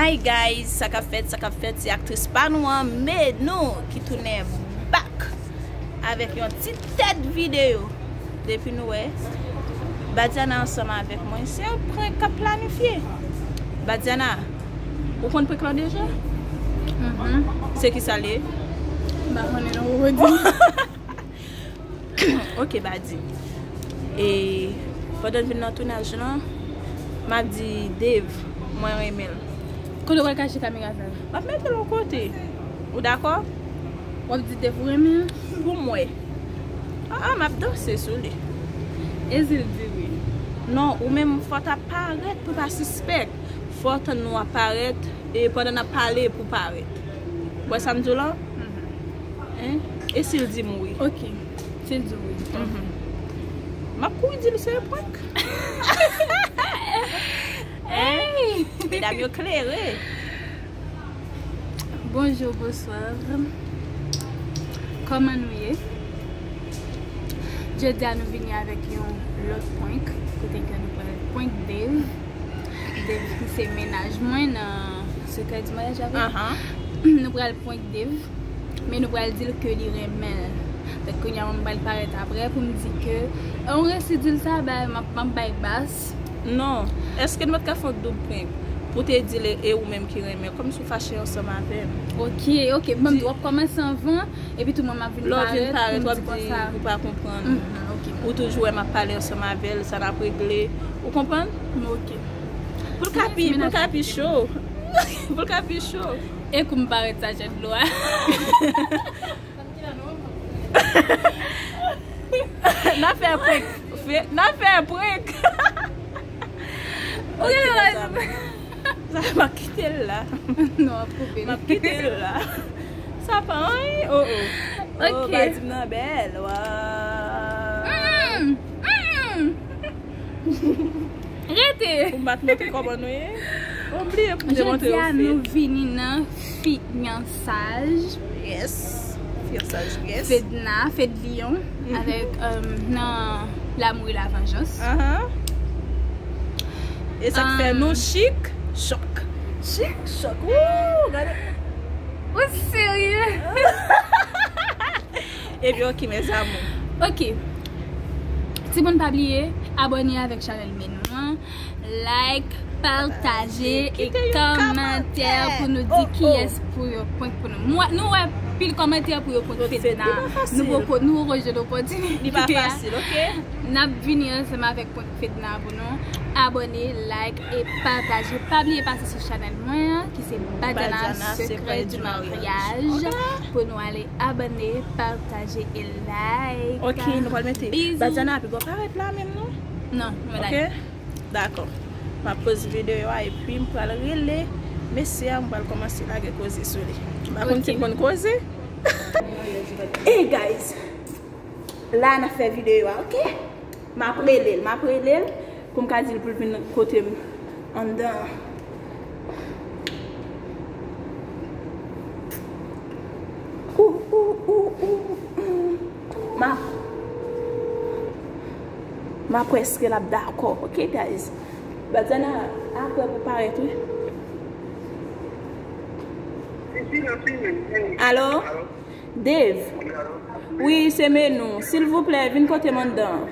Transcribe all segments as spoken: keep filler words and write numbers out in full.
Hi guys, sa k ap fèt, sa k ap fèt, se aktris pa nou an, Menou, ki tounen back avèk yon ti tèt videyo. Depi nou wè Badiana ansanm avèk mwen, se yon prank k ap planifye. Badiana, ou konn prank lan deja? Mhm. Se ki sa l ye? M pa konnen non, ou redi. Ok, Badi. E pandan n vin nan tounaj lan, m ap di Dave, mwen renmen l. Kote w pral kache kamera sa? M ap mete l yon kote. Ou dakò? W ap di Dave ou renmen l? Pou mwen. Ah, ah, m ap danse sou li. E si l di wi? Non, ou menm fò w ta parèt pou pa sispèk. Fò w tann nou ap parèt, e pandan n ap pale pou parèt. Ou wè sa m di w la? Mhm. Hein? E si l di m wi? Ok. Si l di w wi. Mhm. M ap kouri di l se yon prank. Hein? Medam yo klere. Bonjou, bonswa. Kòman nou ye? Jodi a nou vini avèk yon lòt prank, kote ke nou pral prank Dave. Dave ki se mennaj mwen nan Secret du Mariage avè. Ahan. Nou pral prank Dave, men nou pral di l ke li renmen l. Donk kounye a mwen m pral parèt aprè pou m di ke, e, ou resi di l sa, ba, m ap, m ap bay bas. Non. Èske nou pa t ka fè yon doub prank pou te di l e ou menm ki renmen, kòmsi w fache ansanm avè m? Ok, ok. Ban m di w ap kòmanse anvan, epi tou mwen m ap vin parèt pou m di konsa. Lè w vin parèt, w ap di ou pa konprann. Mhm, ok. Ou toujou wè m ap pale ansanm avè l, sa n ap regle. Ou konprann? Ok. Pou l ka pi, pou l ka pi cho. Pou l ka pi cho. E kou m parèt sa jèt dlo a. N a fè prank. Fè, n a fè prank. Ok, sa, m ap kite l la. Non, w ap koupe l. M ap kite l la. Sa pa anyen. Oh, oh. Oh, ok. Badi m nan bèl. Waw. Mm, mm. Rete. Pou m pa t montre kòman nou ye. Ou bliye pou m te montre yo. Jodi a, nou vini nan fiyansaj. Yes. Fiyansaj, yes. Fedna, Fedlion, mhm, avèk, euh, nan L'amour et la vengeance. Ahan. E sa k fè nou chik, chòk. Chik, chòk. Woo, gade. Ou serye? Ebyen, ok, mes amours. Ok. Timoun, pa bliye abòne avèk chanèl Menou an. Like, pataje e kòmantè pou nou di kiyès pou yo prank pou nou. Mwen, nou wè pil kòmantè pou yo prank Fedna. Nou poko, nou rejwenn opòtinite a. Li pa fasil, ok? N ap vini ansanm avèk prank Fedna pou nou. Abòne, like e pataje. Pa bliye pase sou chanèl mwen an, ki se Badiana Secret du Mariage. Ok. Pou nou ale abòne, pataje e like. Ok, nou pral mete. Bizou. Badiana ap parèt la menm, non? Non, medam. Ok? Dakò. M ap poze videyo a epi m pral rele mesye a, m pral kòmanse lage koze sou li. M pa konn si l konn koze. Hey guys, la n ap fè videyo a, ok? M ap rele l, m ap rele l pou m ka di l pou l vin kote m anndan. Ou, ou, ou, ou, ou. M ap, m ap prèske l ap dakò. Ok, guys. Badiana, aprè pou parèt, wi. Alo? Dave? Wi, se Menou. Silvouplè, vin kote m anndan.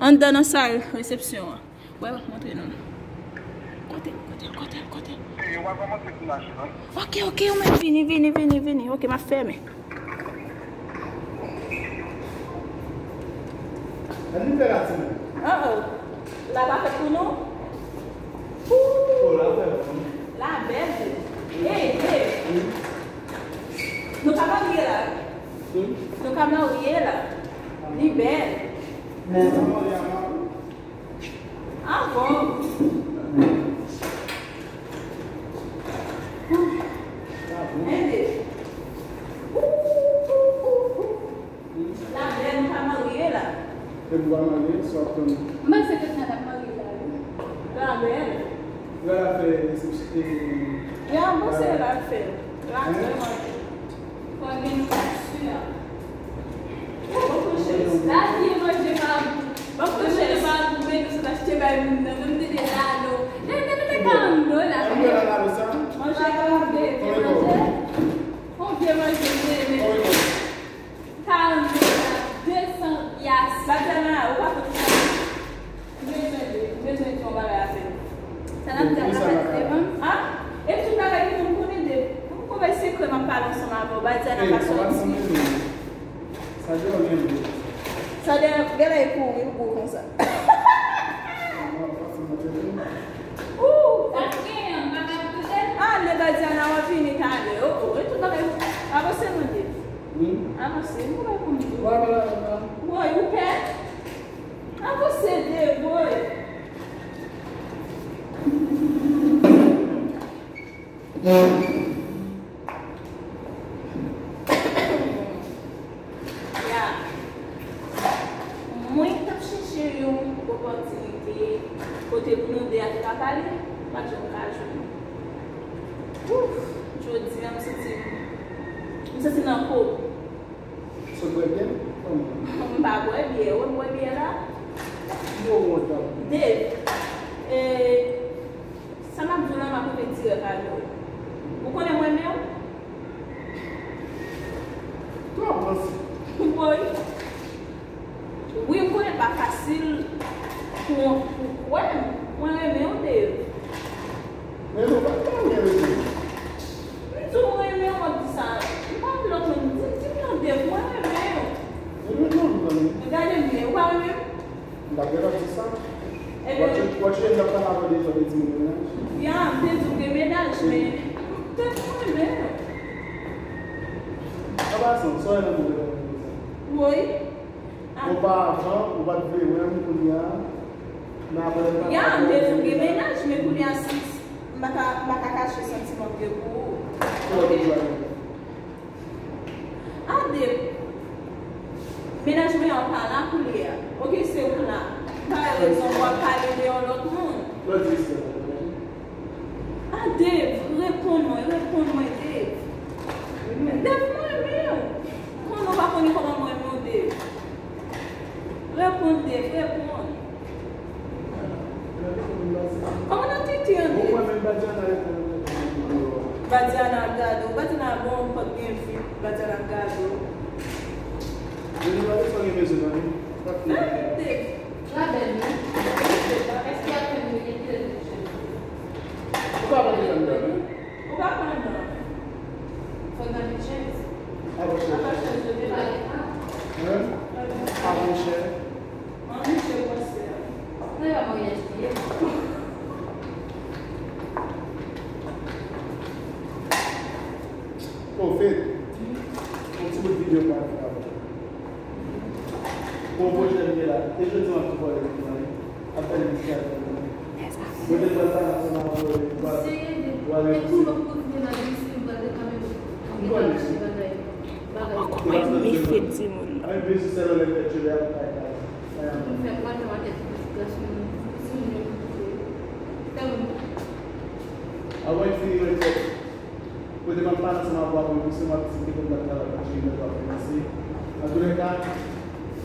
Anndan nan sal resepsyon an. Wè, w ap montre nou. Kote, kote, kote, kote. Ok, ok, ou menm vini, vini, vini, vini. Ok, m ap fèmen. Oh, oh. La pa fèt pou nou? Oh, la fèt pou nou. La bèl. Hey, hey. Nou ka marye la. Nou ka marye la. Li bèl. Ah bon? Mende. La bèl, nou ka marye la. E nou pa marye, sa w ap tann? M panse ke sa n ap marye la, wi. La bèl. La fè resepsyon. Ya, bon, se la fè. La vrèman bèl. Fò gen yon konsila. Bon, cheri. La, ki manje pa gou. Bon, cheri. Manje pa gou, men nou sot achte bay moun nan. Menm tete la, non. Tete, tete, Badiana pa t devan m. Ah, e tout bagay ki pou m konnen de. Pou m konvèse krè m ap pale ansanm avè w. Badiana pa sòti. Sa de anyen vre. Sa de, gade e kouri, ou gwo konsa. Ooh, sa gen, m pa ka koute. Ale, Badiana, w ap vini talè. Oh, oh, e tout bagay. Avanse, mande. Hmm? Avanse, m konvèse pou m di. Woy, ou pè? Avanse, de, woy. Ya. Mwen t ap chèche yon opòtinite kote pou nou de a te ka pale, m pa t janm ka jwenn. Ouf, jodi a m santi m, m santi m nan po. Sa w bwè byen? Kòman? M pa bwè byè, ou wè m bwè byè la? Ki wont ap. Dave, e, sa m ap di w la, m ap rive dirèk avè w. Ou konnen m renmen w? Twòp, mèsi. Woy. Wi, m konnen l pa fasil pou, pou kwè m. Mwen renmen w, Dave. Men nou pa t konnen renmen. M di w mwen renmen w, w ap di sa. M pa vle lòt moun. Di, di m non, Dave, mwen renmen w. Renmen non, m renmen. Gade m byen, ou pa renmen m? M pa t gentan di sa. Ebyen. Wè, w ap jwenn n ap pale avè w de jòl de timoun mennaj. Ya, m te di w gen mennaj, men m te renmen w. An pasan, sa w wè nan moun nan konsa? Woy. Oparavan, ou pa t vle wè m, kounye a, nan apre m pa. Ya, m te di w gen mennaj, men kounye a, si, m pa ka, m pa ka kache santiman m gen pou ou. Ki lè w te jwenn? Ade, mennaj mwen an pa la kounye a. Oke, se ou la. M pa wè rezon w ap pale de yon lòt moun. Lòt di se Ade, reponn mwen, reponn mwen, Dave. Dave, mwen renmen w. Konnen w pa konnen kòman mwen renmen w, Dave. Reponn, Dave, reponn. Kòman nan titi an, Dave? Badiana ap gade w. Badiana bon, ou pa t gen vi. Badiana ap gade w. Fè vit, Dave. La bèl, wi. Èske y ap fè m rele kilè l te chèche? Ou ka pran telefòn nan. Ou ka pran nan. Fò n ta gen chèz. Avan chèz. Avan chèz, yo te pale a. Hein? Avan chèz. An, misye, pase a. Sa e pa maryaj li ye? Ofèt, yon ti bout videyo pa fè avè. Bon, pwojè m ye la. E jodi m ap tou vòlè tout mwen. Ap fè l distraksyon. Mwen te pral pale ansanm avè w, pral, pral. Mwen konnen. Ankò yon mefye timoun nan. Mwen bezwen sèl anlè tèt cheve ak kay kay. Mwen fè pral nan makèt pou distraksyon. Tèlman. Avan l fini mwen tèt. Kote m ap pale ansanm avè w apre misye, m ap di ke konn ap travay pou Jimmy nan w ap finanse. Antoulèka,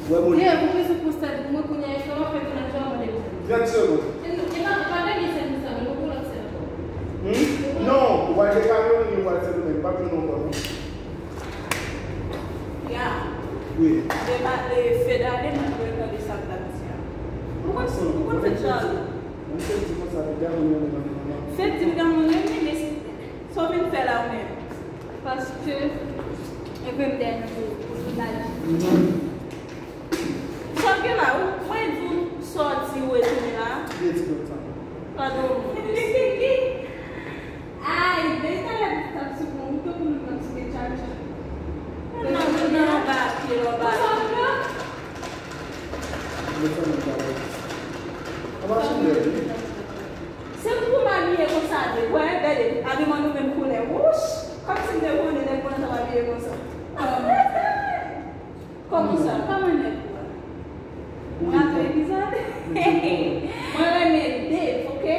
wè moun. Dave, ou bezwen konsèy pou mwen kounye a, èske w ap fè mennaj ou avan de mil vennde? Trant segonn. E nou, e pa, e pa dènye sèvis sa, men nou pou lòt sèvis ankò. Hmm? Non, ou pral deklare yon, ou pral Sendomeng, m p ap jwenn ou ankò, non. Ya. Wi. Depa, e, fedale, mwen dwe tande sa l t ap di a. Ou konn, ou konn fè jan. Mwen te di konsa, piga mwen renmen manman. Fed di piga mwen renmen, men sa w vin fè la ou menm? Paske, e vre m dèyè nan pou, pou village. Sa w gen la, ou, mwen di w sòti, ou retounen la. Byen di konsa. Padon, mwen. Ay, men talè t ap sou mwen, ou te konnen m ap sou tchatcha. Nan, nan, nan, anba pye, anba pye. Mwen fè mwen bagay. Anba chanm bèl, wi. Se pou m abiye konsa, de, wè, gade, abiman nou menm koulè. Wouch! Kòmsi m te konnen nèg mwen t ap abiye konsa. Kòman sa? Kòman nèg ou a? Mwen ap epizòd. Mwen renmen Dave, oke?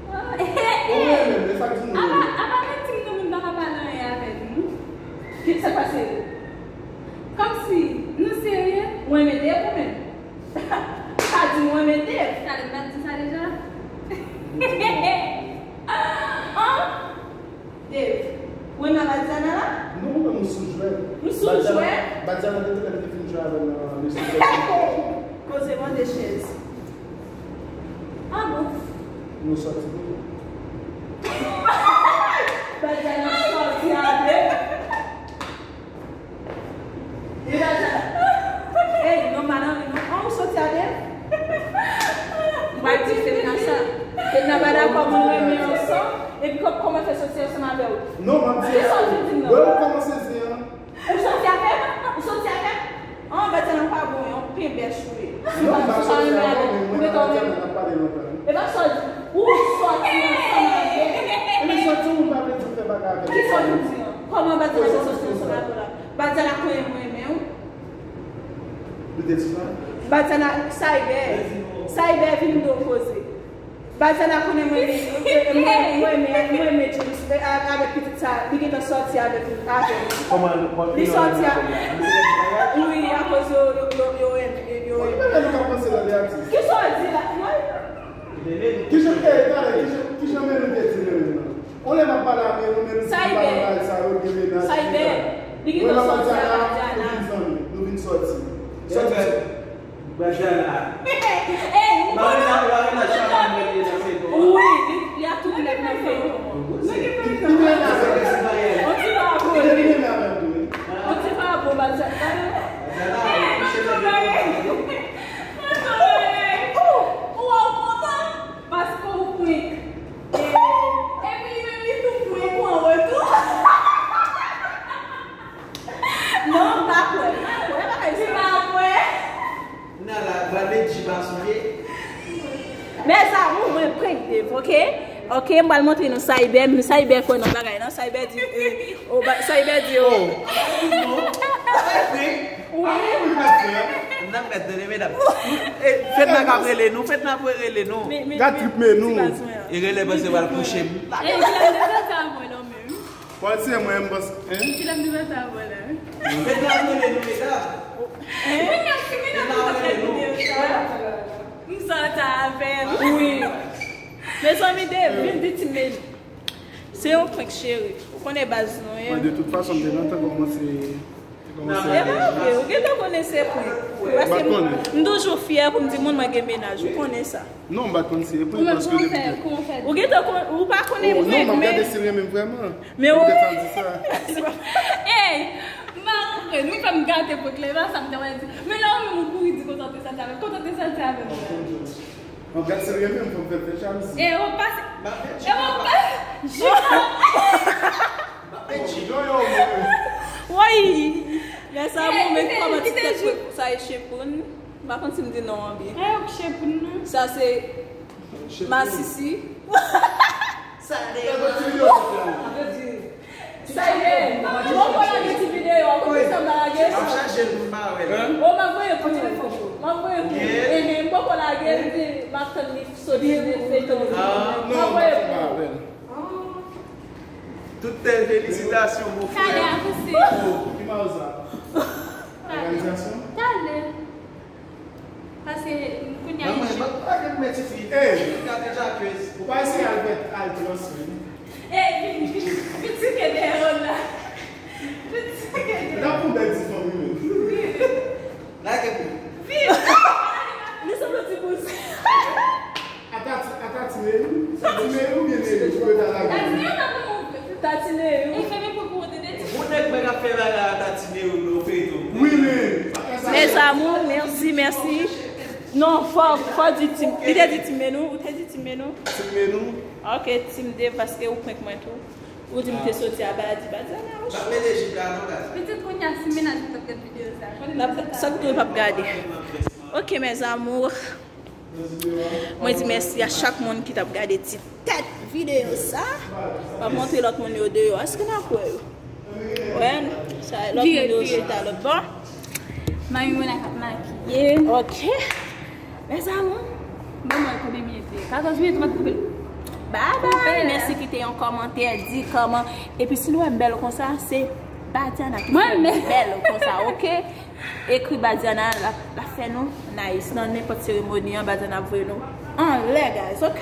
Ou renmen, men sa k di nou. Apa, apa menm ti moun pa ka pale anyen avèk nou. Ki sa k pase? Kòmsi, nou serye? Ou renmen Dave ou menm? Sa di ou renmen Dave? Talè m pa t di sa deja? An? Dave, ou renmen Badiana la? Non, mwen, m sou jwèt. M sou jwèt? Badiana te di lè li te fin jwe avè m nan Mister Jackson. Poze mande chèz. Ah bon? M Nou sòti. Badiana sòti a de. E Badiana. Ey, non, madanm, non. An, ou sòti a de? Mwen di Fedna sa. Fedna pa dakò pou nou renmen ansanm. Epi kò-, kòman fè sòti ansanm avè w? Non, mwen di. Ki sa w di m nan? Lè ou kòmanse zen an. Ou sòti avè m? Ou sòti avè m? An, Badiana pa bon, yon pen bèch ou ye. Non, m pa sòti avè w, men mwen ak Badiana n ap pale lontan wi. E pa sa w di, ou sòti ansanm avè m. Ebyen, sòti ou pa vle di w fè bagay avè m. Ki sa w di an? Kòman Badiana te sòti ansanm avè w la? Badiana konnen mwen renmen w. Ou te di sa? Badiana, Cyber. Cyber vin do koze. Badiana konnen mwen renmen, mwen, mwen renmen, mwen renmen James, e, a-, avèk pitit sa, li gentan sòti avèk, avè m. Kòman, kòman, Li sòti a, wi, akoz yo, yo, yo, yo renmen, yo renmen. Ki sa w di la? Kijan, e, talè, kijan, kijan Melou te di Melou nan? On lè m ap pale a Melou, Melou di m pa nan bagay sa yo, gen mennaj, Cyber, li gentan sòti a Badiana. Nou vin zanmi, nou vin sòti. Sòti. Badiana. Ey, ou Marina, Marina Chama mwen li nan feyton. Wi, li, li a tout lè nan feyton. Li, li mennaj avè m. On ti pa bon. Li mennaj avè m tou wi. On ti pa bon, Badiana. Badiana, ou kouche nan feyton. Ou, ou kontan? Paske ou prank. E, epi li menm li tou prank ou an retou. Non, m pa kwè, m pa kwè, bagay sa. Li pa kwè. Nan la, Valeji pa sonje. Mes amours, mwen prank Dave, ok? Ok, m pral montre nou Cyber, men Cyber kwè nan bagay lan. Cyber di, eh, oh, ba-, Cyber di, oh. Oh, non. Bagay prank. Wi. Ah, wi, m ap fè. N ap mèt tande, medam. Eh, Fedna k ap rele nou, Fedna ap rele nou. Men, men, Gad men, trip Melou. Ti baz mwen an. E rele panse w al kouche m. Eh, kilè m te sòti avè w la menm? Pati mwen, m panse, hein? Kilè m te sòti avè w la? Fedna ap rele nou, medam. Hein? Kounye a, si Fedna ap rele nou. M sòti avè l. Wi. Mezanmi, Dave, vin di ti men. Se yon prank, cheri. Ou konnen baz nou ye. Mwen, de tout fason, m te gentan kòmanse, te kòmanse. E pa vre, ou gentan konnen se prank. Paske m, m toujou fyè pou m di moun mwen gen mennaj, ou konnen sa. Non, m pa t konn se prank paske depi ke. Ou gentan kon-, ou pa konnen prank, men. Oh, non, m ap gade si l renmen m vrèman. Men ou gentan di sa. Ey, m pa konprann, ou fè m gate prank la, e pa sa m te wè di. Men la ou menm ou kouri di konsa w te santi avè m, konsa w te santi avè m. An gad serye menm, fò m fè fè jalouzi. E ou pase. E ou pase. Woy! Lè sa mwen menm kòman ti tèt mwen sa e chen pou n. M pa konn si m di non an byen. Sa se masisi. Sa e. Sa ye, mwen pral lage ti videyo a, kòman sa m pral lage sa? M ap chache l pou m pa wè l. O, m ap voye pou ou. M ap voye pou ou. Enhen, m poko lage l, m ap tann li soti nan feyton. M ap voye pou ou. Tout tèl felisitasyon, mon frè. Talè, avanse. Ki mawza? Òganizasyon? Talè. Paske kounye a. Manman, pa gen men tifi. Ey! Gade Jacques. Ou pa eseye al fè al transfè. Ey, vini, vini. Vin sike dèyè w la. Vin sike dèyè. N ap fè yon bèl ti fanmi menm. Lage pou. Vin. Li sanble ti bous. Ata ti, ata ti Meyou. Sa ti Meyou oubyen Meyou? Ou ta lage. Tati Neyou. E fèmen pou pou tande ti. Moun nèg mwen k ap fè bagay a Tati Neyou nan feyton. Wi, men. Mes amours, mèsi, mèsi. Non, fò, fò di Tim. Li te di Tim Menou, ou te di Tim Menou? Tim Menou. Ok, Tim Dave, paske ou prank mwen tou. Ou di m te soti a Badi, Badi a la, ou chou. Pitit kounye a, si mennaj ou t ap gade videyo sa, konnen sa k tou l p ap gade. Ok, mes amours. Mwen di mèsi a chak moun ki t ap gade ti tèt videyo sa. M ap montre lòt moun yo deyò. Èske n a kwè yo? Wè, sa lòt moun yo chita lòt bò. Manmi Mona k ap makiye. Ok. Mes amours. Ban mwen konbyen minit li ye? Katòz minit, mwen koupe l. Bye bye. Mèsi, kite yon kòmantè, di kòman. Epi si nou wè m bèl konsa, se Badiana ki fè m bèl konsa, ok? Ekri Badiana, l ap, l ap fè nou nice. Nan nenpòt seremoni an, Badiana ap voye nou anlè, guys, ok?